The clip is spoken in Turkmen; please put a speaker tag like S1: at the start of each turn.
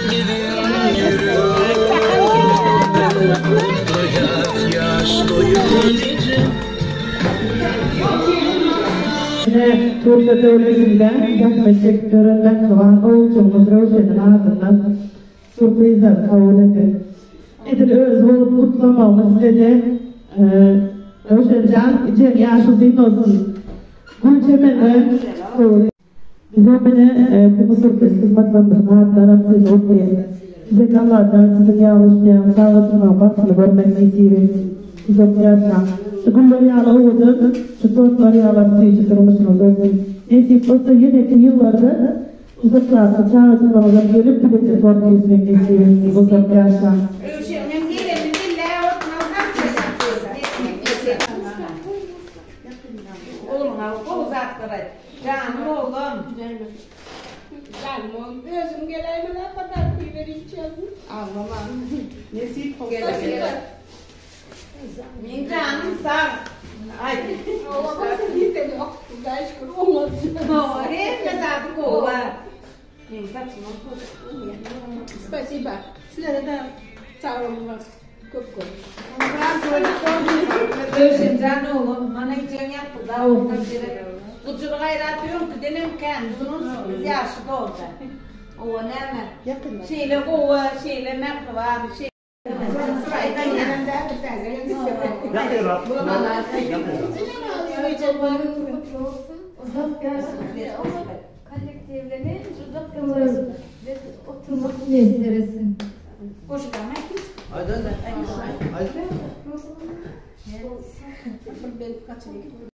S1: Biziň ýüregimizde gutlaýas ýaş toýuny ejem.
S2: Ine, Türkiýe döwletinde zähmet çekip ýören mähriban oguljygymyz Röwşeniň adyndan sýurprizleri kabul ediň. Edil özi bolup gutlamagymy isledi. Röwşen jan, ijeň ýaşy uzyn bolsun. Gül çemende kabul Bize mine bu sürpriz hyzmatlarymyzyň atlaram sizi gutlaýas. Sizek Allajan siziň ýaly düşýän çagajygyňyň bagtyny görmek nesip etsin. Uzak ýaşaň. Şu güller ýaly owadan, şu tortlar ýalam süýji durmuşyňyz bolsun. Nesip bolsa ýeneki ýyllarda uzak ýaşly çagajyklaryňyzam gelip bileje tort kesmek nesip etsin. Uzak ýaşaň.
S3: Röwşeniň gelenini billäp oturmaň Ogluňa gowy zatlar aýt. Janym oglum.
S4: Janym oglum. Özüm geläýmeli podarka berip içerdim.
S3: Aglama. Nesip bolsa. Meň janym sag. Aý. Hemme zady gowy. Meň saçymam
S4: Spasiba. Sizlere de sag boluň. Köp köp.
S3: Röwşenjan oglum, mana ejeň ýapyda oglum gerek. Gujur gaýrat öňküdenem kän, bunun 8 ýaşy doldy. Owa näme? Şeýle gowy, şeýle mähriban,